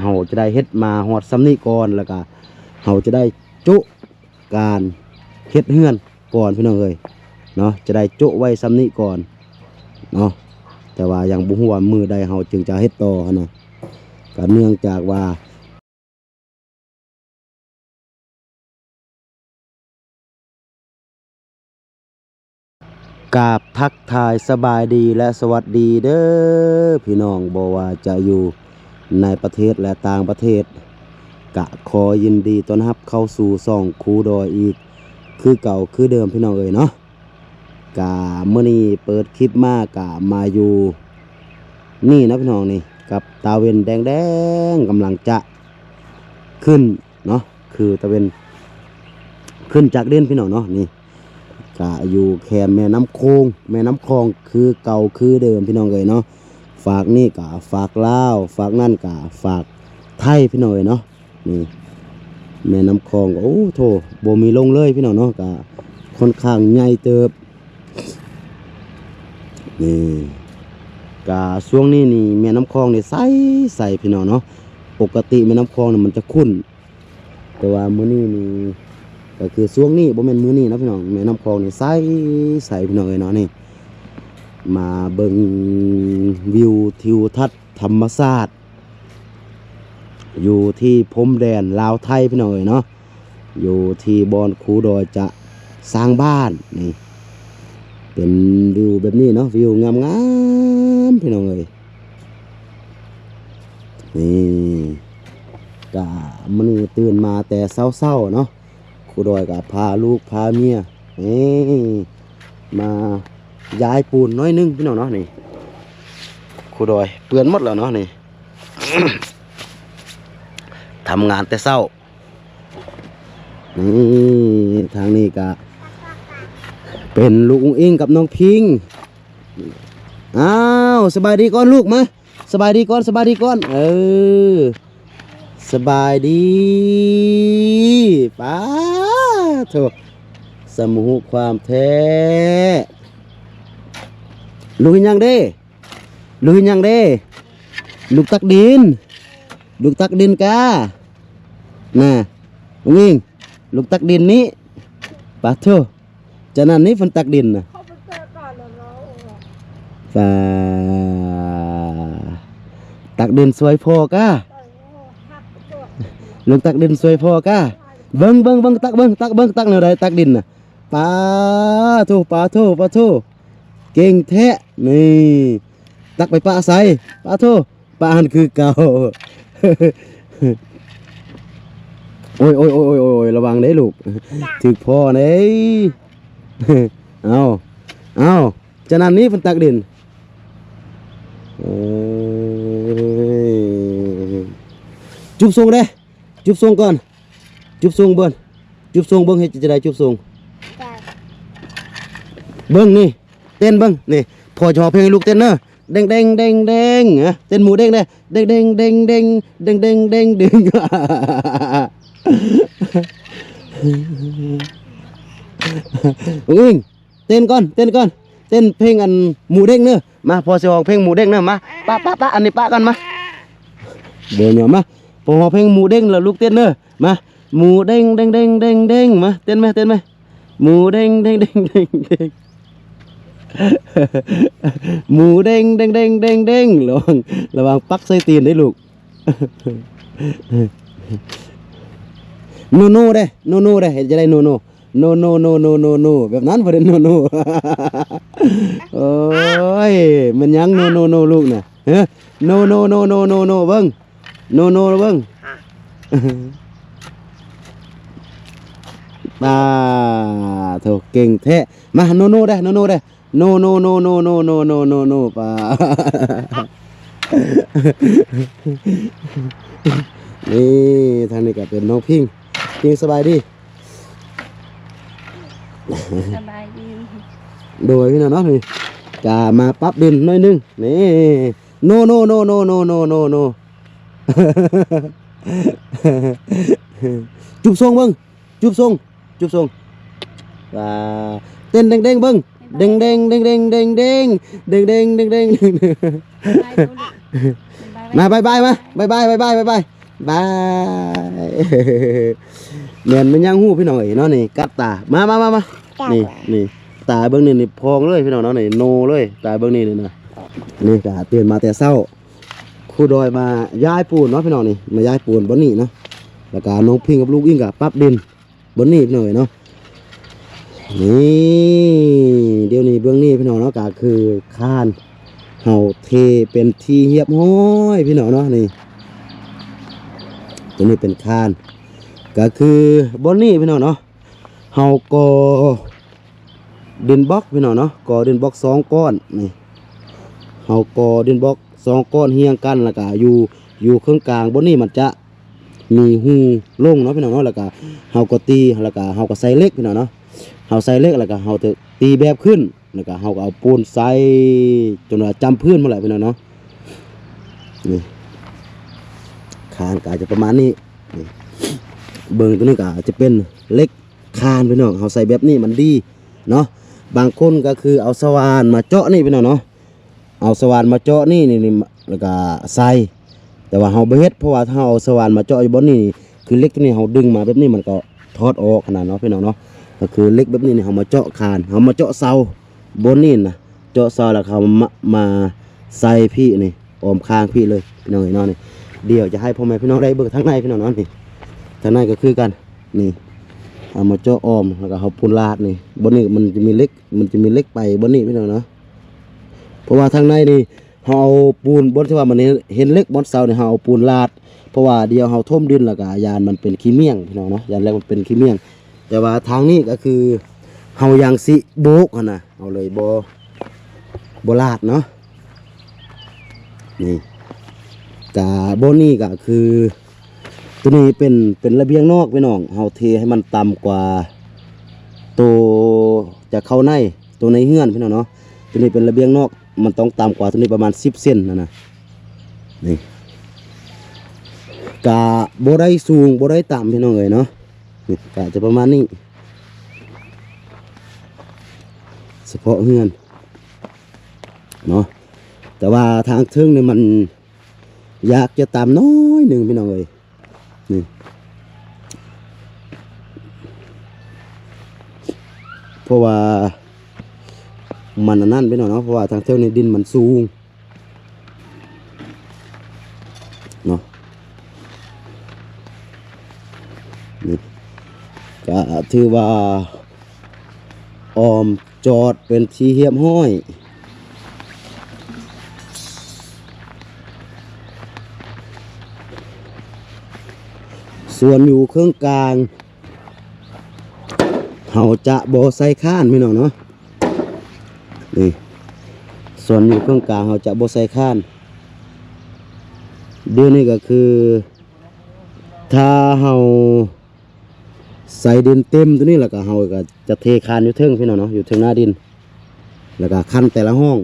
ເຮົາຈະໄດ້ເຮັດມາຮອດສ່ຳນີ້ກ່ອນ ແລ້ວກະເຮົາຈະໄດ້ໂຈະການເຮັດເຮືອນກ່ອນ ພີ່ນ້ອງເອີຍເນາະ, ຈະໄດ້ໂຈະໄວ້ສ່ຳນີ້ກ່ອນເນາະ. ແຕ່ວ່າຍັງບໍ່ຮູ້ວ່າມື້ໃດເຮົາຈຶ່ງຈະເຮັດຕໍ່ຫັ້ນນະ, ກະເນື່ອງຈາກວ່າ ກາບທັກທາຍສະບາຍດີ ແລະ ສະຫວັດດີເດີພີ່ນ້ອງ, ບໍ່ວ່າຈະຢູ່ໃນປະເທດ ແລະ ຕ່າງປະເທດ, ກະຂໍຍິນດີຕ້ອນຮັບເຂົ້າສູ່ຊ່ອງຄູດອຍອີກຄືເກົ່າຄືເດີມ ພີ່ນ້ອງເອີຍເນາະ. ກະມື້ນີ້ເປີດຄລິບມາກະມາຢູ່ນີ້ເນາະ ພີ່ນ້ອງ, ນີ້ກັບຕາເວັນແດງໆ ກຳລັງຈະຂຶ້ນເນາະ, ຄືຕາເວັນຂຶ້ນຈາກດິນ ພີ່ນ້ອງເນາະ. ນີ້ກະຢູ່ແຄມແມ່ນ້ຳໂຂງ ແມ່ນ້ຳຂອງ ຄືເກົ່າຄືເດີມ ພີ່ນ້ອງເອີຍເນາະ. ຟາກນີ້ກະຟາກລາວ ຟາກນັ້ນກະຟາກໄທ ພີ່ນ້ອງເອີຍເນາະ. ນີ້ແມ່ນ້ຳຂອງກໍ ໂອ້ໂທ້ ບໍ່ມີລົງເລີຍ ພີ່ນ້ອງເນາະ, ກະຄ່ອນຂ້າງໃຫຍ່ເຕີບ. ນີ້ກະຊ່ວງນີ້ນີ້ແມ່ນ້ຳຂອງນີ້ໃສໆ ພີ່ນ້ອງເນາະ. ປົກກະຕິແມ່ນ້ຳຂອງນີ້ມັນຈະຂຸ້ນ, ແຕ່ວ່າມື້ນີ້ນີ້ ກໍຄືຊ່ວງນີ້ ບໍ່ແມ່ນມື້ນີ້ນະ ພີ່ນ້ອງ, ແມ່ນ້ຳຂອງນີ້ໃສໆ ພີ່ນ້ອງເອີຍເນາະ. ນີ້ມາເບິ່ງວິວທິວທັດທຳມະຊາດ ຢູ່ທີ່ພົມແດນລາວໄທ ພີ່ນ້ອງເອີຍເນາະ, ຢູ່ທີ່ບ່ອນຄູດອຍຈະສ້າງບ້ານ. ນີ້ເປັນວິວແບບນີ້ເນາະ, ວິວງາມໆ ພີ່ນ້ອງເອີຍ. ນີ້ກະມື້ນີ້ຕື່ນມາແຕ່ເຊົ້າໆເນາະ, ຄູດອຍກະພາລູກພາເມຍ ນີ້ມາຍ້າຍປູນໜ້ອຍໜຶ່ງ ພີ່ນ້ອງເນາະ. ນີ້ຄູດອຍເປື້ອນໝົດແລ້ວເນາະ, ນີ້ ທຳງານແຕ່ເຊົ້າ. ນີ້ທາງນີ້ກະເປັນລູກອຸ້ງອິງກັບນ້ອງພິງ. ອ້າວ ສະບາຍດີກ່ອນລູກ, ມາ ສະບາຍດີກ່ອນ ສະບາຍດີກ່ອນ. ເອີ ສະບາຍດີ. ປາໂທ້ ສະມາຮູ້ຄວາມແທ້. ລູກເຮັດຫຍັງເດ້? ລູກເຮັດຫຍັງເດ້? ລູກຕັກດິນ ລູກຕັກດິນກາ. ນະ ອຸ້ງອິງ ລູກຕັກດິນນີ້. ປາໂທ້ ຈະນັ້ນນີ້ເພິ່ນຕັກດິນນະ. ປາ ຕັກດິນຊ່ວຍພໍ່ກາ. ລູກຕັກດິນຊ່ວຍພໍ່ກາ. ເບິ່ງ ເບິ່ງ ເບິ່ງ ຕັກເບິ່ງ ຕັກເບິ່ງ ຕັກແນວໃດ ຕັກດິນນະ. ປາໂທ້ ປາໂທ້ ປາໂທ້ ເກັ່ງແທ້. ນີ້ ຕັກໄປປະໃສ? ປາໂທ້ ປະຫັ້ນຄືເກົ່າ. ໂອ້ຍ ໂອ້ຍ ໂອ້ຍ ໂອ້ຍ ໂອ້ຍ ລະວັງເດ້ລູກ ຖືກພໍ່ເດ້. ເອົາ ເອົາ ຈະນັ້ນນີ້ເພິ່ນຕັກດິນ. ເອີຍ ຈຸບຊົງເດ້ ຈຸບຊົງກ່ອນ. ຈຸບຊົງເບິ່ງ ຈຸບຊົງເບິ່ງ ເຮັດຈັ່ງໃດ ຈຸບຊົງ. ເບິ່ງນີ້ ເຕັ້ນເບິ່ງນີ້ ພໍ່ຈະຮ້ອງເພງໃຫ້ລູກເຕັ້ນເດີ. ເດັງເດັງເດັງເດັງ ເຕັ້ນໝູເດ້ງເດ້. ເດັງເດັງເດັງເດັງ ເດັງເດັງເດັງເດັງ. ອຸ້ງອິງ ເຕັ້ນກ່ອນ ເຕັ້ນກ່ອນ ເຕັ້ນເພງອັນໝູເດ້ງເດີ. ມາ ພໍ່ຊິຮ້ອງເພງໝູເດ້ງເດີ. ມາ ປະ ປະ ປະ ອັນນີ້ປະກ່ອນ ມາ ບໍ່ຍອມ. ມາ ພໍ່ຮ້ອງເພງໝູເດ້ງແລ້ວລູກເຕັ້ນເດີ. ມາ ໝູເດ້ງເດັງເດັງເດັງເດັງ. ມາ ເຕັ້ນແມ ເຕັ້ນແມ. ໝູເດ້ງເດັງເດັງເດັງເດັງ ໝູເດ້ງເດັງເດັງເດັງເດັງ. ລະວັງ ລະວັງປັກໃສ່ຕີນເດ້ລູກ. ໂນໂນເດ້ ໂນໂນເດ້ ເຮັດຈັ່ງໃດ ໂນໂນ ໂນໂນ ໂນໂນ ໂນໂນ ແບບນັ້ນບໍ່ໄດ້ ໂນໂນ. ໂອ້ຍ ແມ່ນຫຍັງ ໂນໂນ ໂນລູກນະ? ຮະ ໂນໂນ ໂນໂນ ໂນໂນ ເບິ່ງ ໂນໂນ ເບິ່ງ. ປາໂທ້ ເກັ່ງແທ້. ມາ ໂນໂນເດ້ ໂນໂນເດ້. ໂນ ໂນ ໂນ ໂນ ປາ. ນີ້ ທາງນີ້ກໍເປັນນ້ອງພິງ ພິງ ສະບາຍດີ? ສະບາຍດີ. ໂດຍ ພີ່ນ້ອງເນາະ ນີ້ກະມາປັບດິນໜ້ອຍໜຶ່ງ. ນີ້ ໂນ ໂນ ໂນ ໂນ ຈຸບຊົງເບິ່ງ. ຈຸບຊົງ ຈຸບຊົງ. ອ່າ ເຕັ້ນເດັງໆເບິ່ງ. ເດັງໆ ເດັງໆ ເດັງໆ ເດັງໆ ເດັງໆ. ບາຍບາຍ. ມາ ບາຍບາຍ ມາ ບາຍບາຍ ບາຍບາຍ ບາຍບາຍ ບາຍ ແມ່ນ ແມ່ນຫຍັງຮູ້ພີ່ນ້ອງເອີຍເນາະ ນີ້ກັດຕາ ມາ ມາ ມາ ມາ ນີ້ ນີ້ ຕາເບິ່ງນີ້ ນີ້ພອງເລີຍພີ່ນ້ອງເນາະ ນີ້ໂນເລີຍ ຕາເບິ່ງນີ້ ນີ້ນະ ນີ້ກະຕື່ນມາແຕ່ເຊົ້າ ຄູດອຍມາຍ້າຍປູນເນາະພີ່ນ້ອງ ນີ້ມາຍ້າຍປູນບ່ອນນີ້ເນາະ ແລ້ວກະນ້ອງພິງກັບລູກອິງກະປັບດິນ ເບິ່ງນີ້ພີ່ນ້ອງເອີຍເນາະ ນີ້ ດຽວນີ້ເບິ່ງນີ້ພີ່ນ້ອງເນາະ ກະຄືຄານ ເຮົາເທເປັນທີ່ຮຽບຮ້ອຍພີ່ນ້ອງເນາະ ນີ້ ຕົວນີ້ເປັນຄານ ກະຄືບ່ອນນີ້ພີ່ນ້ອງເນາະ ເຮົາກໍ່ດິນບລັອກພີ່ນ້ອງເນາະ ກໍ່ດິນບລັອກສອງກ້ອນ ນີ້ ເຮົາກໍ່ດິນບລັອກສອງກ້ອນຮຽງກັນ ແລ້ວກະຢູ່ ຢູ່ເຄິ່ງກາງບ່ອນນີ້ມັນຈະ ມີຮູລົງເນາະພີ່ນ້ອງເນາະ ແລ້ວກະເຮົາກໍຕີ ແລ້ວກະເຮົາກໍໃສ່ເຫຼັກພີ່ນ້ອງເນາະ ເຮົາໃສ່ເຫຼັກ ແລ້ວກະເຮົາຈະຕີແບບຂຶ້ນ ແລ້ວກະເຮົາກໍເອົາປູນໃສ່ ຈົນວ່າຈ້ຳພື້ນໝົດແຫຼະພີ່ນ້ອງເນາະ ນີ້ ຄານກໍອາດຈະປະມານນີ້ ນີ້ ເບິ່ງຕົວນີ້ກໍອາດຈະເປັນເຫຼັກຄານພີ່ນ້ອງ ເຮົາໃສ່ແບບນີ້ມັນດີເນາະ ບາງຄົນກໍຄືເອົາສະຫວ່ານມາເຈາະນີ້ພີ່ນ້ອງເນາະ ເອົາສະຫວ່ານມາເຈາະນີ້ ນີ້ ນີ້ ແລ້ວກະໃສ່ ແຕ່ວ່າເຮົາບໍ່ເຮັດ ເພາະວ່າຖ້າເຮົາເອົາສະຫວ່ານມາເຈາະຢູ່ບ່ອນນີ້ ຄືເຫຼັກຕົວນີ້ເຮົາດຶງມາແບບນີ້ມັນກໍຖອດອອກຫັ້ນນະເນາະ ພີ່ນ້ອງເນາະ ກໍຄືເຫຼັກແບບນີ້ນີ້ ເຮົາມາເຈາະຄານ ເຮົາມາເຈາະເສົາບ່ອນນີ້ນະ ເຈາະເສົາແລ້ວເຮົາມາ ມາໃສ່ພີ້ນີ້ ອ້ອມຂ້າງພີ້ເລີຍພີ່ນ້ອງເອີຍເນາະ ນີ້ ດຽວຈະໃຫ້ພໍ່ແມ່ພີ່ນ້ອງໄດ້ເບິ່ງທາງໃນພີ່ນ້ອງເນາະ ນີ້ ທາງໃນກໍຄືກັນ ນີ້ ເອົາມາເຈາະອ້ອມ ແລ້ວກໍເຮົາປູນລາດນີ້ ບ່ອນນີ້ມັນຈະມີເຫຼັກ ມັນຈະມີເຫຼັກໄປບ່ອນນີ້ພີ່ນ້ອງເນາະ ເພາະວ່າທາງໃນນີ້ ເຮົາເອົາປູນ ບ່ອນທີ່ວ່າມັນເຫັນ ເຫັນເຫຼັກບ່ອນເສົານີ້ ເຮົາເອົາປູນລາດ ເພາະວ່າດຽວເຮົາຖົມດິນ ແລ້ວກະຢ້ານມັນເປັນຂີ້ໝ້ຽງພີ່ນ້ອງເນາະ ຢ້ານເຫຼັກມັນເປັນຂີ້ໝ້ຽງ ແຕ່ວ່າທາງນີ້ກໍຄືເຮົາຍັງຊິໂບກຫັ້ນນະ ເຮົາເລີຍບໍ່ ບໍ່ລາດເນາະ ນີ້ ກະບ່ອນນີ້ກໍຄື ຕົວນີ້ເປັນ ເປັນລະບຽງນອກພີ່ນ້ອງ ເຮົາເທໃຫ້ມັນຕ່ຳກວ່າໂຕຈະເຂົ້າໃນ ໂຕໃນເຮືອນພີ່ນ້ອງເນາະ ຕົວນີ້ເປັນລະບຽງນອກ ມັນຕ້ອງຕ່ຳກວ່າຕົວນີ້ປະມານສິບເຊັນຫັ້ນນະ ນີ້ ກະບໍ່ໄດ້ສູງບໍ່ໄດ້ຕ່ຳພີ່ນ້ອງເອີຍເນາະ ນີ້ກະຈະປະມານນີ້ ສະເພາະເຮືອນເນາະ ແຕ່ວ່າທາງເທິງນີ້ມັນຢາກຈະຕ່ຳໜ້ອຍໜຶ່ງພີ່ນ້ອງເອີຍ ນີ້ ເພາະວ່າມັນອັນນັ້ນພີ່ນ້ອງເນາະ ເພາະວ່າທາງເທິງນີ້ດິນມັນສູງເນາະ ນີ້ກະຖືວ່າອ້ອມຈອດເປັນທີ່ຮຽບຮ້ອຍ ສ່ວນຢູ່ເຄິ່ງກາງ ເຮົາຈະບໍ່ໃສ່ຄານພີ່ນ້ອງເນາະ ນີ້ ສ່ວນຢູ່ເຄິ່ງກາງເຮົາຈະບໍ່ໃສ່ຄານ ດຽວນີ້ກໍຄື ຖ້າເຮົາໃສ່ດິນເຕັມຕົວນີ້ ແລ້ວກໍເຮົາກໍຈະເທຄານຢູ່ເທິງພີ່ນ້ອງເນາະ ຢູ່ເທິງໜ້າດິນ ແລ້ວກໍຄັນແຕ່ລະຫ້ອງ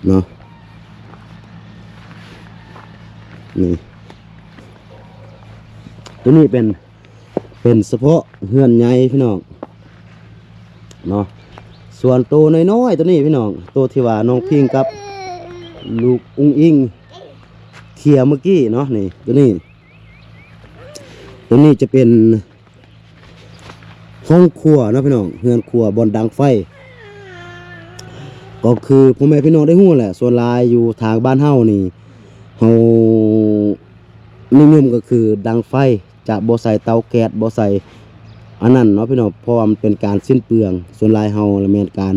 ເນາະ ນີ້ ຕົວນີ້ເປັນ ເປັນສະເພາະເຮືອນໃຫຍ່ພີ່ນ້ອງເນາະ ສ່ວນໂຕນ້ອຍໆ ຕົວນີ້ພີ່ນ້ອງ ໂຕທີ່ວ່ານ້ອງພິງກັບລູກອຸ້ງອິງເຄຍເມື່ອກີ້ເນາະ ນີ້ ຕົວນີ້ ຕົວນີ້ຈະເປັນຫ້ອງຄົວເນາະພີ່ນ້ອງ ເຮືອນຄົວບ່ອນດັງໄຟ ກໍຄືພໍ່ແມ່ພີ່ນ້ອງໄດ້ຮູ້ແຫຼະ ສ່ວນຫຼາຍຢູ່ທາງບ້ານເຮົານີ້ ເຮົານິຍົມກໍຄືດັງໄຟ ຈະບໍ່ໃສ່ເຕົາແກັສ ບໍ່ໃສ່ອັນນັ້ນເນາະພີ່ນ້ອງ ເພາະວ່າມັນເປັນການສິ້ນເປືອງ ສ່ວນຫຼາຍເຮົາລະແມ່ນການ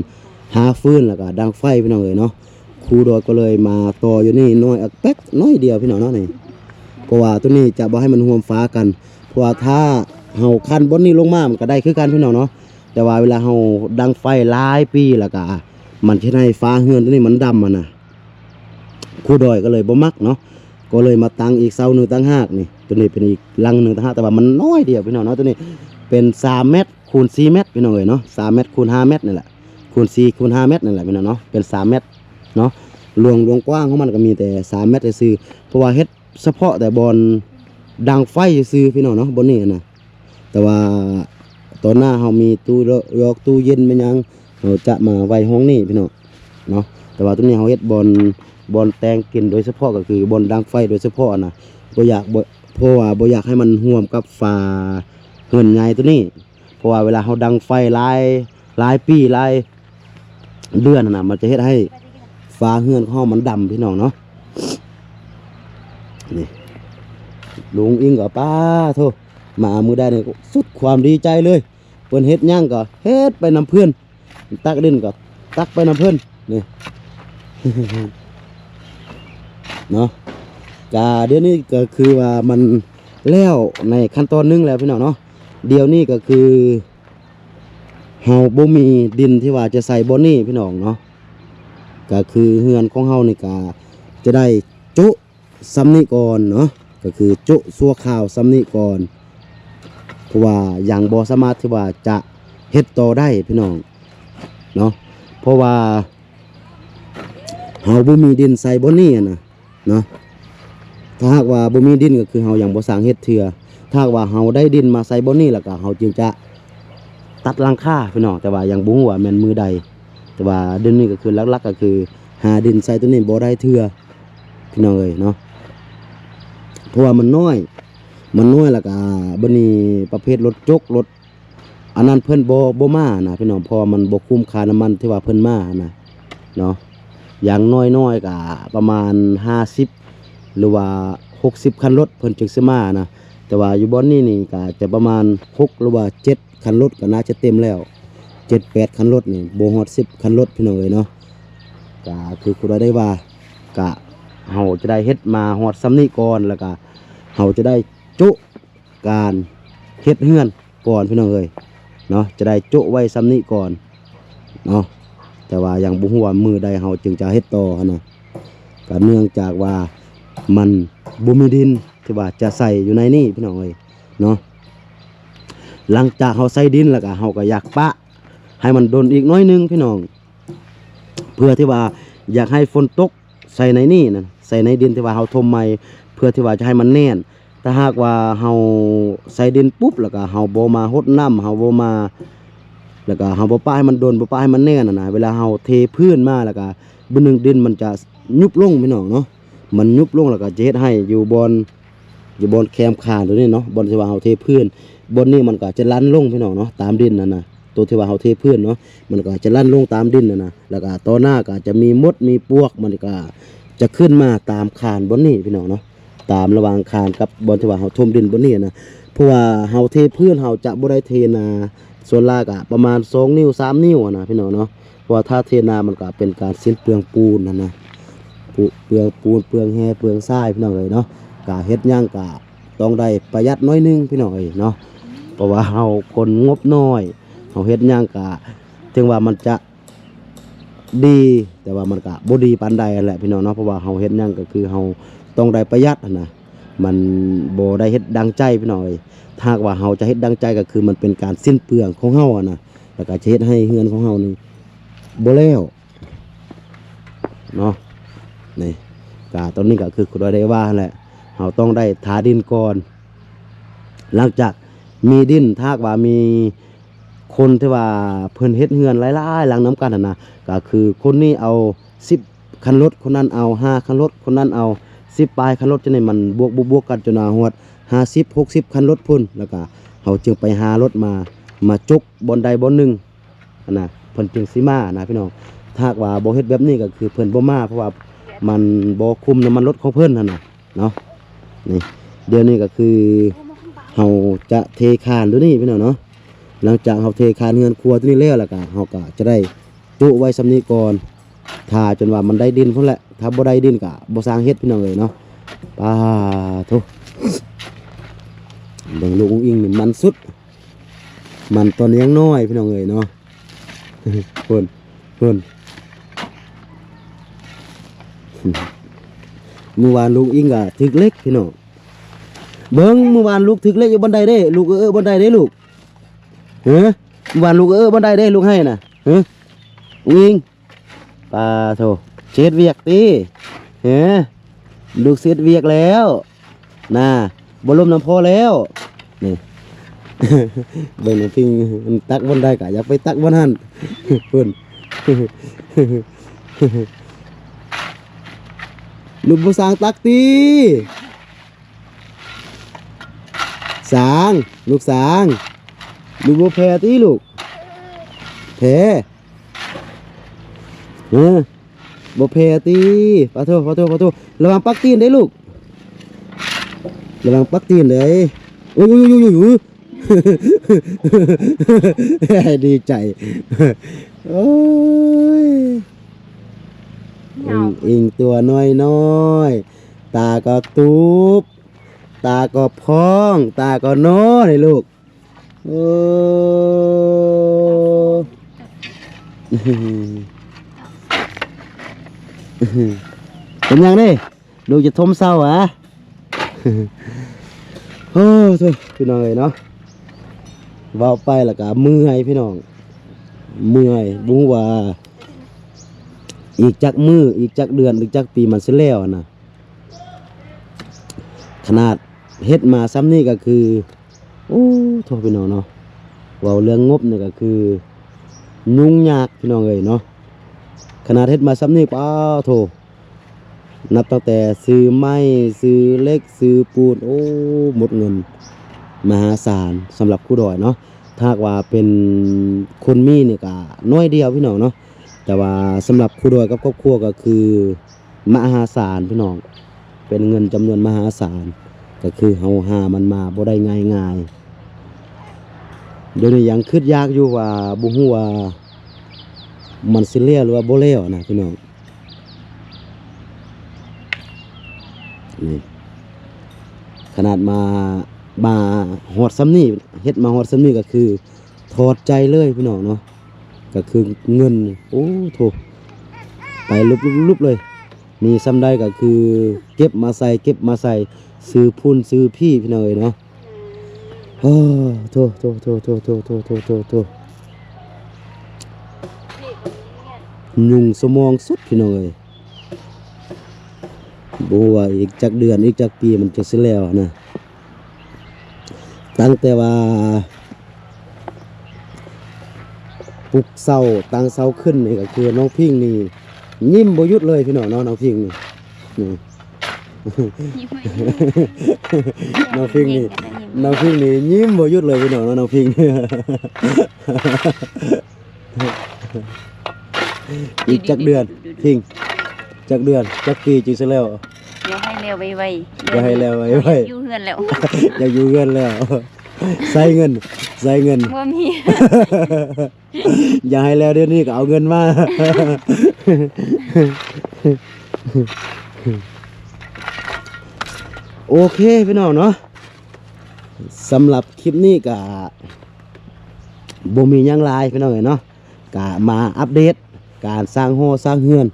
ຫາຟືນ ແລ້ວກະດັງໄຟພີ່ນ້ອງເອີຍເນາະ ຄູດອຍກໍເລີຍມາຕໍ່ຢູ່ນີ້ໜ້ອຍອັກແປັກໜ້ອຍດຽວພີ່ນ້ອງເນາະນີ້ ເພາະວ່າຕົວນີ້ຈະບໍ່ໃຫ້ມັນຮ່ວມຟ້າກັນ ເພາະວ່າຖ້າເຮົາຄັນບ່ອນນີ້ລົງມາ ມັນກໍໄດ້ຄືກັນພີ່ນ້ອງເນາະ ແຕ່ວ່າເວລາເຮົາດັງໄຟຫຼາຍປີ ແລ້ວກະມັນຈະເຮັດໃຫ້ຝາເຮືອນຕົວນີ້ມັນດຳຫັ້ນນະ ຄູດອຍກໍເລີຍບໍ່ມັກເນາະ ກໍເລີຍມາຕັ້ງອີກເສົາໜຶ່ງຕ່າງຫາກນີ້ ຕົວນີ້ເປັນອີກຫຼັງໜຶ່ງຕ່າງຫາກ ແຕ່ວ່າມັນນ້ອຍດຽວພີ່ນ້ອງເນາະ ຕົວນີ້ເປັນສາມແມັດຄູນສີ່ແມັດພີ່ນ້ອງເອີຍເນາະ ສາມແມັດຄູນຫ້າແມັດນີ້ແຫຼະ ຄູນສີ່ຄູນຫ້າແມັດນີ້ແຫຼະພີ່ນ້ອງເນາະ ເປັນສາມແມັດເນາະ ລວງ ລວງກວ້າງຂອງມັນກໍມີແຕ່ສາມແມັດຊື່ໆ ເພາະວ່າເຮັດສະເພາະແຕ່ບ່ອນດັງໄຟຊື່ໆ ພີ່ນ້ອງເນາະ ບ່ອນນີ້ນະ ແຕ່ວ່າຕອນໜ້າເຮົາມີຕູ້ຢອກຕູ້ເຢັນແມ່ນຫຍັງ ເຮົາຈະມາໄວ້ຫ້ອງນີ້ພີ່ນ້ອງເນາະ ແຕ່ວ່າຕົວນີ້ເຮົາເຮັດບ່ອນ ບ່ອນແຕ່ງກິນໂດຍສະເພາະ ກໍຄືບ່ອນດັງໄຟໂດຍສະເພາະນະ ບໍ່ຢາກ ບໍ່ ເພາະວ່າບໍ່ຢາກໃຫ້ມັນຮ່ວມກັບຝາເຮືອນໃຫຍ່ໂຕນີ້ ເພາະວ່າເວລາເຮົາດັງໄຟຫຼາຍ ຫຼາຍປີຫຼາຍເດືອນຫັ້ນນະ ມັນຈະເຮັດໃຫ້ຝາເຮືອນຂອງເຮົາມັນດຳ ພີ່ນ້ອງເນາະ. ນີ້ ລຸງອິງກໍ ປາໂທ ມາມື້ໃດນີ້ສຸດຄວາມດີໃຈເລີຍ ເພິ່ນເຮັດຫຍັງກໍເຮັດໄປນຳເພິ່ນ ຕັກດິນກໍຕັກໄປນຳເພິ່ນນີ້ ເນາະ. ກະດຽວນີ້ກໍຄືວ່າມັນແລ້ວໃນຂັ້ນຕອນໜຶ່ງແລ້ວ ພີ່ນ້ອງເນາະ. ດຽວນີ້ກໍຄືເຮົາບໍ່ມີດິນທີ່ວ່າຈະໃສ່ບ່ອນນີ້ ພີ່ນ້ອງເນາະ. ກໍຄືເຮືອນຂອງເຮົານີ້ກໍຈະໄດ້ໂຈະ ສ່ຳນີ້ກ່ອນເນາະ ກໍຄືໂຈະຊົ່ວຄາວສ່ຳນີ້ກ່ອນ ເພາະວ່າຍັງບໍ່ສາມາດທີ່ວ່າຈະເຮັດຕໍ່ໄດ້ພີ່ນ້ອງເນາະ ເພາະວ່າເຮົາບໍ່ມີດິນໃສ່ບ່ອນນີ້ຫັ້ນນະເນາະ. ຖ້າຫາກວ່າບໍ່ມີດິນກໍຄືເຮົາຍັງບໍ່ສ້າງເຮັດເທື່ອ ຖ້າຫາກວ່າເຮົາໄດ້ດິນມາໃສ່ບ່ອນນີ້ ແລ້ວກໍເຮົາຈຶ່ງຈະຕັດຫຼັງຄາພີ່ນ້ອງ ແຕ່ວ່າຍັງບໍ່ຮູ້ວ່າແມ່ນມື້ໃດ. ແຕ່ວ່າດຽວນີ້ກໍຄືຫຼັກໆກໍຄືຫາດິນໃສ່ໂຕນີ້ບໍ່ໄດ້ເທື່ອ ພີ່ນ້ອງເອີຍເນາະ ເພາະວ່າມັນນ້ອຍ ມັນນ້ອຍ ແລ້ວກະບັດນີ້ປະເພດລົດຈົກລົດອັນນັ້ນເພິ່ນບໍ່ ບໍ່ມານະພີ່ນ້ອງ ເພາະວ່າມັນບໍ່ຄຸ້ມຄ່ານ້ຳມັນທີ່ວ່າເພິ່ນມານະເນາະ. ຢ່າງນ້ອຍໆກະປະມານຫ້າສິບ ຫຼືວ່າຫົກສິບຄັນລົດເພິ່ນຈຶ່ງຊິມານະ ແຕ່ວ່າຢູ່ບ່ອນນີ້ນີ້ກະຈະປະມານຫົກ ຫຼືວ່າເຈັດ ຄັນລົດກໍໜ້າຈະເຕັມແລ້ວ ເຈັດແປດຄັນລົດນີ້ ບໍ່ຮອດສິບຄັນລົດພີ່ນ້ອງເອີຍເນາະ. ກໍຄືຄຸນວ່າໄດ້ວ່າ ກະເຮົາຈະໄດ້ເຮັດມາຮອດສ່ຳນີ້ກ່ອນ ແລ້ວກະເຮົາຈະໄດ້ໂຈະການເຮັດເຮືອນກ່ອນພີ່ນ້ອງເອີຍເນາະ ຈະໄດ້ໂຈະໄວ້ສ່ຳນີ້ກ່ອນເນາະ. ແຕ່ວ່າຍັງບໍ່ຮູ້ວ່າມື້ໃດເຮົາຈຶ່ງຈະເຮັດຕໍ່ຫັ້ນນະ ກໍເນື່ອງຈາກວ່າມັນບໍ່ມີດິນທີ່ວ່າຈະໃສ່ຢູ່ໃນນີ້ພີ່ນ້ອງເອີຍເນາະ. ຫຼັງຈາກເຮົາໃສ່ດິນແລ້ວກະ ເຮົາກໍຢາກປະໃຫ້ມັນດົນອີກໜ້ອຍໜຶ່ງພີ່ນ້ອງ ເພື່ອທີ່ວ່າຢາກໃຫ້ຝົນຕົກໃສ່ໃນນີ້ນະ ໃສ່ໃນດິນທີ່ວ່າເຮົາຖົມໃໝ່ ເພື່ອທີ່ວ່າຈະໃຫ້ມັນແໜ້ນ. ຖ້າຫາກວ່າເຮົາໃສ່ດິນປຸບ ແລ້ວກະເຮົາບໍ່ມາຫົດນ້ຳ ເຮົາບໍ່ມາ ແລ້ວກະເຮົາບໍ່ປະໃຫ້ມັນດົນ ບໍ່ປະໃຫ້ມັນແໜ້ນຫັ້ນນະ ເວລາເຮົາເທພື້ນມາ ແລ້ວກະບຶດໜຶ່ງດິນມັນຈະຍຸບລົງພີ່ນ້ອງເນາະ ມັນຍຸບລົງ ແລ້ວກະຈະເຮັດໃຫ້ຢູ່ບ່ອນ ຢູ່ບ່ອນແຄມຄານໂຕນີ້ເນາະ ບ່ອນທີ່ວ່າເຮົາເທພື້ນ ບ່ອນນີ້ມັນກໍຈະລັນລົງພີ່ນ້ອງເນາະ ຕາມດິນຫັ້ນນະ ໂຕທີ່ວ່າເຮົາເທພື້ນເນາະ ມັນກໍຈະລັນລົງຕາມດິນຫັ້ນນະ. ແລ້ວກໍຕໍ່ໜ້າກໍຈະມີມົດມີປວກ ມັນກໍຈະຂຶ້ນມາຕາມຄານບ່ອນນີ້ພີ່ນ້ອງເນາະ ຕາມລະຫວ່າງຄານກັບບ່ອນທີ່ວ່າເຮົາຖົມດິນບ່ອນນີ້ນະ. ເພາະວ່າເຮົາເທພື້ນ ເຮົາຈະບໍ່ໄດ້ເທໜາ ສ່ວນຫຼາຍກໍປະມານສອງນິ້ວ ສາມນິ້ວຫັ້ນນະພີ່ນ້ອງເນາະ. ເພາະວ່າຖ້າເທໜາມັນກໍເປັນການສິ້ນເປືອງປູນຫັ້ນນະ ປູ ເປືອງປູນ ເປືອງແຮ່ ເປືອງຊາຍພີ່ນ້ອງເອີຍເນາະ. ກະເຮັດຫຍັງກະຕ້ອງໄດ້ປະຢັດໜ້ອຍໜຶ່ງພີ່ນ້ອງເອີຍເນາະ ເພາະວ່າເຮົາຄົນງົບໜ້ອຍ ເຮົາເຮັດຫຍັງກະ ເຖິງວ່າມັນຈະດີ ແຕ່ວ່າມັນກະບໍ່ດີປານໃດຫັ້ນແຫຼະພີ່ນ້ອງເນາະ. ເພາະວ່າເຮົາເຮັດຫຍັງກະຄືເຮົາຕ້ອງໄດ້ປະຢັດຫັ້ນນະ ມັນບໍ່ໄດ້ເຮັດດັ່ງໃຈພີ່ນ້ອງເອີຍ. ຖ້າຫາກວ່າເຮົາຈະເຮັດດັ່ງໃຈ ກະຄືມັນເປັນການສິ້ນເປືອງຂອງເຮົາຫັ້ນນະ ແລ້ວກະຈະເຮັດໃຫ້ເຮືອນຂອງເຮົານີ້ບໍ່ແລ້ວ ເນາະ. ນີ້ກະ ຕອນນີ້ກະຄືຄຸນວ່າໄດ້ວ່າຫັ້ນແຫຼະ ເຮົາຕ້ອງໄດ້ທາດິນກ່ອນ. ຫຼັງຈາກມີດິນ ຖ້າຫາກວ່າມີຄົນທີ່ວ່າເພິ່ນເຮັດເຮືອນຫຼາຍໆຫຼັງນຳກັນຫັ້ນນະ ກະຄືຄົນນີ້ເອົາສິບຄັນລົດ ຄົນນັ້ນເອົາຫ້າຄັນລົດ ຄົນນັ້ນເອົາສິບປາຍຄັນລົດ ຈັ່ງໃດມັນບວກ ບວກ ບວກກັນຈົນວ່າຮອດຫ້າສິບ ຫົກສິບຄັນລົດພຸ້ນ ແລ້ວກະເຮົາຈຶ່ງໄປຫາລົດມາ ມາຈົກບ່ອນໃດບ່ອນໜຶ່ງ ຫັ້ນນະ ເພິ່ນຈຶ່ງຊິມານະພີ່ນ້ອງ. ຖ້າຫາກວ່າບໍ່ເຮັດແບບນີ້ກໍຄືເພິ່ນບໍ່ມາ ເພາະວ່າມັນບໍ່ຄຸ້ມນ້ຳມັນລົດຂອງເພິ່ນຫັ້ນນະເນາະ. ນີ້ ດຽວນີ້ກໍຄືເຮົາຈະເທຄານໂຕນີ້ພີ່ນ້ອງເນາະ. ຫຼັງຈາກເຮົາເທຄານເຮືອນຄົວໂຕນີ້ແລ້ວ ແລ້ວກໍເຮົາກໍຈະໄດ້ໂຈະໄວ້ສ່ຳນີ້ກ່ອນ ຖ້າຈົນວ່າມັນໄດ້ດິນພຸ້ນແຫຼະ. ຖ້າບໍ່ໄດ້ດິນກໍບໍ່ຊ່າງເຮັດພີ່ນ້ອງເອີຍເນາະ. ປາໂທ ເບິ່ງລູກອຸ້ງອິງນີ້ມັນສຸດ ມັນຕອນຍັງນ້ອຍພີ່ນ້ອງເອີຍເນາະ. ພຸ້ນ ພຸ້ນ ມື້ວານລູກອິງກໍຖືກເຫຼັກພີ່ນ້ອງ. ເບິ່ງ ມື້ວານລູກຖືກເຫຼັກຢູ່ບ່ອນໃດເດ້ ລູກເອີ ບ່ອນໃດເດ້ລູກ? ຮະ ມື້ວານລູກເອີ ບ່ອນໃດເດ້ ລູກໄຫ້ນະ? ຮະ ອຸ້ງອິງ ປາໂທ ເຮັດວຽກຕິ? ຮະ ລູກເຮັດວຽກແລ້ວ ນາ ບໍ່ລົມນຳພໍ່ແລ້ວ. ນີ້ ເບິ່ງນ້ອງພິງ ມັນຕັກບ່ອນໃດກະຢາກໄປຕັກບ່ອນຫັ້ນ ພຸ້ນ. ລູກບໍ່ສ້າງຕັກຕິ? ສ້າງ ລູກສ້າງ ລູກບໍ່ແຜ່ຕິລູກ? ແຜ່. ເອີ ບໍ່ແຜ່ຕິ? ປາໂທ ປາໂທ ປາໂທ ລະວັງປັກຕີນເດ້ລູກ ລະວັງປັກຕີນເດ້. ໂອ້ຍ ໂອ້ຍ ໂອ້ຍ ໂອ້ຍ ໂອ້ຍ ດີໃຈ. ໂອ້ຍ ເອີງໆ ຕົວນ້ອຍໆ ຕາກໍຕູບ ຕາກໍພອງ ຕາກໍໜໍເດ້ລູກ. ໂອ້ ເປັນຫຍັງເດ້? ລູກຈະທົມເຊົາຫວາ? ໂອ້ໂທ້ ພີ່ນ້ອງເອີຍເນາະ ເວົ້າໄປແລ້ວກໍເມື່ອຍພີ່ນ້ອງ ເມື່ອຍ ບໍ່ຮູ້ວ່າອີກຈັກມື້ ອີກຈັກເດືອນ ອີກຈັກປີມັນຊິແລ້ວຫັ້ນນະ. ຂະໜາດເຮັດມາຊ່ຳນີ້ກໍຄື ໂອ້ໂທ້ ພີ່ນ້ອງເນາະ ເວົ້າເລື່ອງງົບນີ້ກໍຄືຫຍຸ້ງຍາກ ພີ່ນ້ອງເອີຍເນາະ. ຂະໜາດເຮັດມາຊ່ຳນີ້ ປາໂທ້ ນັບຕັ້ງແຕ່ຊື້ໄມ້ ຊື້ເຫຼັກ ຊື້ປູນ ໂອ້ ໝົດເງິນມະຫາສານສຳລັບຄູດອຍເນາະ. ຖ້າຫາກວ່າເປັນຄົນມີນີ້ກະໜ້ອຍດຽວ ພີ່ນ້ອງເນາະ ແຕ່ວ່າສຳລັບຄູດອຍກັບຄອບຄົວກໍຄືມະຫາສານ ພີ່ນ້ອງ ເປັນເງິນຈຳນວນມະຫາສານ ກໍຄືເຮົາຫາມັນມາບໍ່ໄດ້ງ່າຍໆ. ດຽວນີ້ຍັງຄຶດຢາກຢູ່ວ່າ ບໍ່ຮູ້ວ່າມັນຊິແລ້ວ ຫຼືວ່າບໍ່ແລ້ວນະ ພີ່ນ້ອງ. ນີ້ ຂະໜາດມາ ມາຮອດຊ່ຳນີ້ ເຮັດມາຮອດຊ່ຳນີ້ກໍຄືຖອດໃຈເລີຍ ພີ່ນ້ອງເນາະ. ກໍຄືເງິນ ໂອ້ໂທ້ ໄປລຸບໆໆເລີຍ. ມີຊ່ຳໃດກໍຄືເກັບມາໃສ່ ເກັບມາໃສ່ ຊື້ພຸ້ນຊື້ພີ້ ພີ່ນ້ອງເອີຍເນາະ. ໂອ້ ໂທ້ ໂທ້ ໂທ້ ໂທ້ ໂທ້ ໂທ້ ໂທ້ ໂທ້ ໂທ້ ຫຍຸ້ງສະໝອງສຸດ ພີ່ນ້ອງເອີຍ. ບໍ່ຮູ້ວ່າອີກຈັກເດືອນ ອີກຈັກປີມັນຈະຊິແລ້ວນະ. ຕັ້ງແຕ່ວ່າປຸກເຊົ້າ ຕັ້ງເຊົ້າຂຶ້ນນີ້ກໍຄືນ້ອງພິງນີ້ຍິ້ມບໍ່ຢຸດເລີຍ ພີ່ນ້ອງເນາະ. ນ້ອງພິງນີ້ ນີ້ ຍິ້ມ ນ້ອງພິງນີ້ ຍິ້ມ ນ້ອງພິງນີ້ຍິ້ມບໍ່ຢຸດເລີຍ ພີ່ນ້ອງເນາະ. ນ້ອງພິງ ອີກຈັກເດືອນ ພິງ? ຈັກເດືອນ ຈັກປີຈຶ່ງຊິແລ້ວ? ຢາກໃຫ້ແລ້ວໄວໆ ຢາກໃຫ້ແລ້ວໄວໆ ຢາກຢູ່ເຮືອນແລ້ວ ຢາກຢູ່ເຮືອນແລ້ວ. ໃຊ້ເງິນ ໃຊ້ເງິນ ບໍ່ມີ. ຢາກໃຫ້ແລ້ວດຽວນີ້ກໍເອົາເງິນມາ. ໂອເຄ ພີ່ນ້ອງເນາະ ສຳລັບຄລິບນີ້ກໍບໍ່ມີຫຍັງຫຼາຍ ພີ່ນ້ອງເອີຍເນາະ. ກະມາອັບເດດການສ້າງຫໍສ້າງເຮືອນ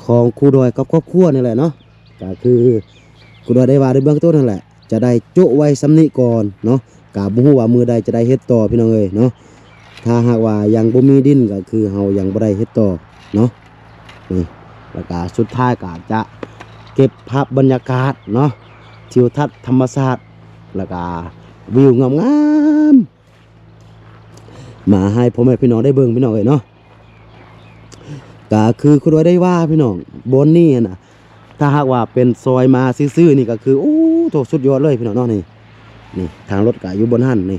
ຂອງຄູດອຍກັບຄອບຄົວນີ້ແຫຼະເນາະ. ກະຄືຄູດອຍໄດ້ວ່າໃນເບື້ອງຕົ້ນຫັ້ນແຫຼະ ຈະໄດ້ໂຈະໄວ້ຊ່ຳນີ້ກ່ອນເນາະ. ກະບໍ່ຮູ້ວ່າມື້ໃດຈະໄດ້ເຮັດຕໍ່ ພີ່ນ້ອງເອີຍເນາະ. ຖ້າຫາກວ່າຍັງບໍ່ມີດິນ ກະຄືເຮົາຍັງບໍ່ໄດ້ເຮັດຕໍ່ເນາະ. ນີ້ ແລ້ວກະສຸດທ້າຍກະຈະເກັບພາບບັນຍາກາດເນາະ ທິວທັດທຳມະຊາດ ແລ້ວກະວິວງາມໆ ມາໃຫ້ພໍ່ແມ່ພີ່ນ້ອງໄດ້ເບິ່ງ ພີ່ນ້ອງເອີຍເນາະ. ກະຄືຄຸນໄວ້ໄດ້ວ່າ ພີ່ນ້ອງ ບ່ອນນີ້ຫັ້ນນະ ຖ້າຫາກວ່າເປັນຊອຍມາຊື່ໆນີ້ ກະຄື ໂອ້ໂທ້ ສຸດຍອດເລີຍ ພີ່ນ້ອງເນາະ. ນີ້ ນີ້ທາງລົດກະຢູ່ບ່ອນຫັ້ນ ນີ້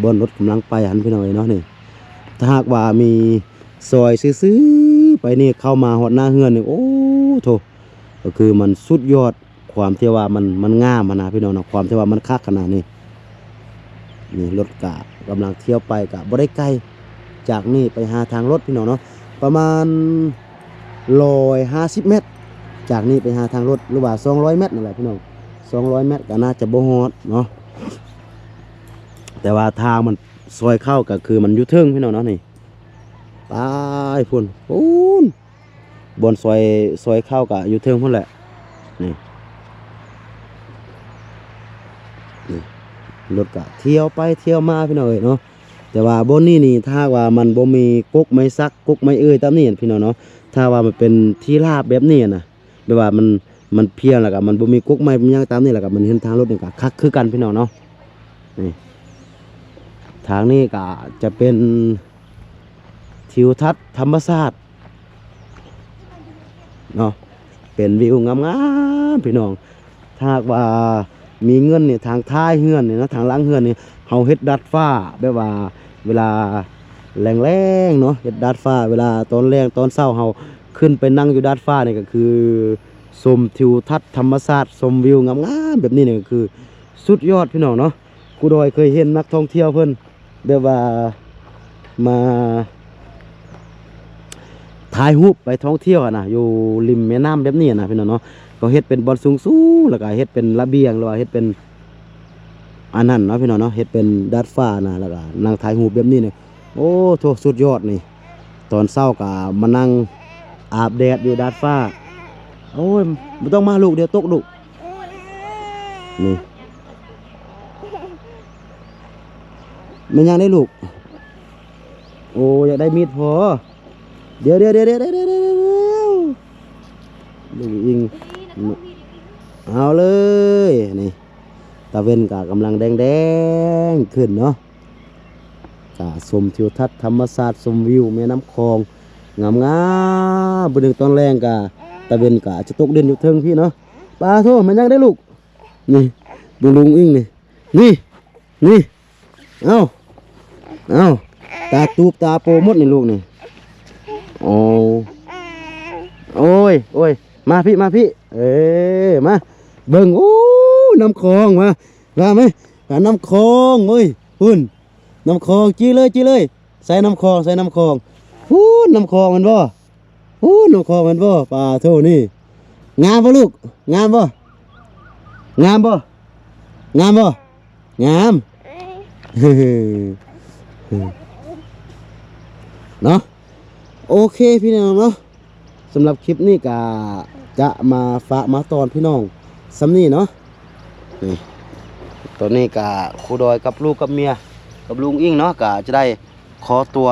ບ່ອນລົດກຳລັງໄປຫັ້ນ ພີ່ນ້ອງເອີຍເນາະ. ນີ້ ຖ້າຫາກວ່າມີຊອຍຊື່ໆໄປນີ້ ເຂົ້າມາຮອດໜ້າເຮືອນນີ້ ໂອ້ໂທ້ ກະຄືມັນສຸດຍອດ. ຄວາມທີ່ວ່າມັນ ມັນງາມຫັ້ນນະ ພີ່ນ້ອງເນາະ ຄວາມທີ່ວ່າມັນຄັກຂະໜາດນີ້. ນີ້ລົດກະກຳລັງທຽວໄປ ກະບໍ່ໄດ້ໄກຈາກນີ້ໄປຫາທາງລົດ ພີ່ນ້ອງເນາະ ປະມານຮ້ອຍຫ້າສິບແມັດ ຈາກນີ້ໄປຫາທາງລົດ ຫຼືວ່າສອງຮ້ອຍແມັດນັ້ນແຫຼະ ພີ່ນ້ອງ. ສອງຮ້ອຍແມັດກະໜ້າຈະບໍ່ຮອດເນາະ ແຕ່ວ່າທາງມັນຊອຍເຂົ້າ ກະຄືມັນຢູ່ເທິງ ພີ່ນ້ອງເນາະ. ນີ້ ປາຍພຸ້ນ ພຸ້ນ ບ່ອນຊອຍ ຊອຍເຂົ້າກະຢູ່ເທິງພຸ້ນແຫຼະ. ນີ້ ນີ້ລົດກະທຽວໄປທຽວມາ ພີ່ນ້ອງເອີຍເນາະ. ແຕ່ວ່າບ່ອນນີ້ນີ້ ຖ້າຫາກວ່າມັນບໍ່ມີກົກໄມ້ສັກ ກົກໄມ້ເອື້ອຍຕາມນີ້ ພີ່ນ້ອງເນາະ ຖ້າວ່າມັນເປັນທີ່ລາບແບບນີ້ນະ ແບບວ່າມັນ ມັນພຽງ ແລ້ວກະມັນບໍ່ມີກົກໄມ້ ບໍ່ມີຫຍັງຕາມນີ້ ແລ້ວກະມັນເຫັນທາງລົດນີ້ກະຄັກຄືກັນ ພີ່ນ້ອງເນາະ. ນີ້ ທາງນີ້ກະຈະເປັນທິວທັດທຳມະຊາດເນາະ. ເປັນວິວງາມໆ ພີ່ນ້ອງ. ຖ້າຫາກວ່າມີເງິນນີ້ ທາງທ້າຍເຮືອນນີ້ເນາະ ທາງຫຼັງເຮືອນນີ້ ເຮົາເຮັດດາດຟ້າ ແບບວ່າເວລາແລງໆເນາະ ເຮັດດາດຟ້າ ເວລາຕອນແລງຕອນເຊົ້າ ເຮົາຂຶ້ນໄປນັ່ງຢູ່ດາດຟ້ານີ້ ກໍຄືຊົມທິວທັດທຳມະຊາດ ຊົມວິວງາມໆແບບນີ້ນີ້ ກໍຄືສຸດຍອດ ພີ່ນ້ອງເນາະ. ຄູດອຍເຄີຍເຫັນນັກທ່ອງທ່ຽວເພິ່ນ ແບບວ່າມາຖ່າຍຮູບໄປທ່ອງທ່ຽວຫັ້ນນະ ຢູ່ລິມແມ່ນ້ຳແບບນີ້ນະ ພີ່ນ້ອງເນາະ. ກໍເຮັດເປັນບ່ອນສູງໆ ແລ້ວກໍເຮັດເປັນລະບຽງ ຫຼືວ່າເຮັດເປັນອັນນັ້ນເນາະ ພີ່ນ້ອງເນາະ ເຮັດເປັນດາດຟ້ານະ ແລ້ວກໍນັ່ງຖ່າຍຮູບແບບນີ້ນີ້. ໂອ້ໂທ້ ສຸດຍອດນີ້. ຕອນເຊົ້າກໍມານັ່ງອາບແດດຢູ່ດາດຟ້າ. ໂອ້ຍ ບໍ່ຕ້ອງມາລູກ ດຽວຕົກລູກ. ນີ້ ແມ່ນຫຍັງເດ້ລູກ? ໂອ້ ຢາກໄດ້ມີດພໍ. ດຽວໆໆໆ ລູກອິງ ເອົາເລີຍ. ນີ້ ຕາເວັນກະກຳລັງແດງໆຂຶ້ນເນາະ. ກະຊົມທິວທັດທຳມະຊາດ ຊົມວິວແມ່ນ້ຳຂອງງາມໆ. ມື້ໜຶ່ງຕອນແລງກະ ຕາເວັນກະຈະຕົກດິນຢູ່ເທິງພີ້ເນາະ. ປາໂທ້ ແມ່ນຫຍັງເດ້ລູກ? ນີ້ ເບິ່ງລຸງອິງນີ້ ນີ້ ນີ້ ເອົ້າ ເອົ້າ ຕາຕູບຕາໂປໝົດນີ້ລູກນີ້. ໂອ້ ໂອ້ຍ ໂອ້ຍ ມາພີ້ ມາພີ້ ເອີ ມາເບິ່ງ. ໂອ້ ນ້ຳຂອງ ມາ ມາໄໝ ມາ ນ້ຳຂອງ. ໂອ້ຍ ພຸ້ນ ນ້ຳຂອງ ຈີ່ເລີຍ ຈີ່ເລີຍ. ໃສ່ນ້ຳຂອງ ໃສ່ນ້ຳຂອງ. ພຸ້ນ ນ້ຳຂອງແມ່ນບໍ່? ໂອ້ ນ້ຳຂອງແມ່ນບໍ່? ປາໂທ້ ນີ້ ງາມບໍ່ລູກ? ງາມບໍ່? ງາມບໍ່? ງາມບໍ່? ງາມ ເນາະ. ໂອເຄ ພີ່ນ້ອງເນາະ, ສຳລັບຄລິບນີ້ກະຈະມາຝາກມາຕ້ອນພີ່ນ້ອງສ່ຳນີ້ເນາະ. ນີ້ ຕອນນີ້ກະຄູດອຍກັບລູກກັບເມຍກັບລຸງອິ້ງເນາະ ກະຈະໄດ້ ຂໍຕົວ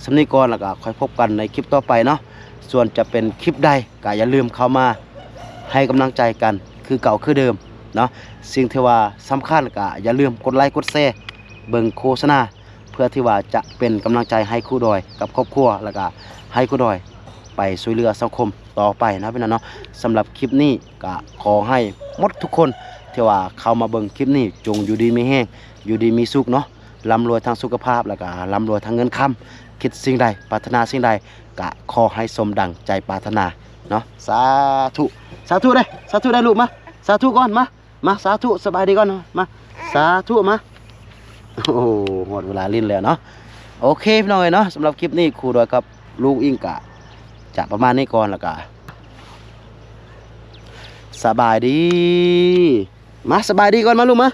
ສ່ຳນີ້ກ່ອນ ແລ້ວກໍຄ່ອຍພົບກັນໃນຄລິບຕໍ່ໄປເນາະ. ສ່ວນຈະເປັນຄລິບໃດກໍຢ່າລືມເຂົ້າມາໃຫ້ກຳລັງໃຈກັນຄືເກົ່າຄືເດີມເນາະ. ສິ່ງທີ່ວ່າສຳຄັນກໍຢ່າລືມກົດໄລກົດແຊ ເບິ່ງໂຄສະນາ ເພື່ອທີ່ວ່າຈະເປັນກຳລັງໃຈໃຫ້ຄູດອຍກັບຄອບຄົວ ແລ້ວກໍໃຫ້ຄູດອຍໄປຊ່ວຍເຫຼືອສັງຄົມຕໍ່ໄປເນາະ ພີ່ນ້ອງເນາະ. ສຳລັບຄລິບນີ້ກໍຂໍໃຫ້ໝົດທຸກຄົນທີ່ວ່າເຂົ້າມາເບິ່ງຄລິບນີ້ ຈົ່ງຢູ່ດີມີແຮງ ຢູ່ດີມີສຸກເນາະ. ລ່ຳລວຍທາງສຸຂະພາບ ແລ້ວກະລ່ຳລວຍທາງເງິນຄຳ. ຄິດສິ່ງໃດ ປາດຖະໜາສິ່ງໃດ ກະຂໍໃຫ້ສົມດັ່ງໃຈປາດຖະໜາເນາະ. ສາທຸ ສາທຸເດ້ ສາທຸເດ້ລູກ. ມາ ສາທຸກ່ອນ ມາ ມາ ສາທຸ ສະບາຍດີກ່ອນ ມາ ສາທຸ ມາ. ໂອ້ ຮອດເວລາຫຼິ້ນແລ້ວເນາະ. ໂອເຄ ພີ່ນ້ອງເອີຍເນາະ, ສຳລັບຄລິບນີ້ ຄູດອຍກັບລຸງອິ້ງກະຈະປະມານນີ້ກ່ອນ ແລ້ວກະສະບາຍດີ. ມາ ສະບາຍດີກ່ອນ ມາລູກ ມາ.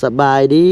ສະບາຍດີ.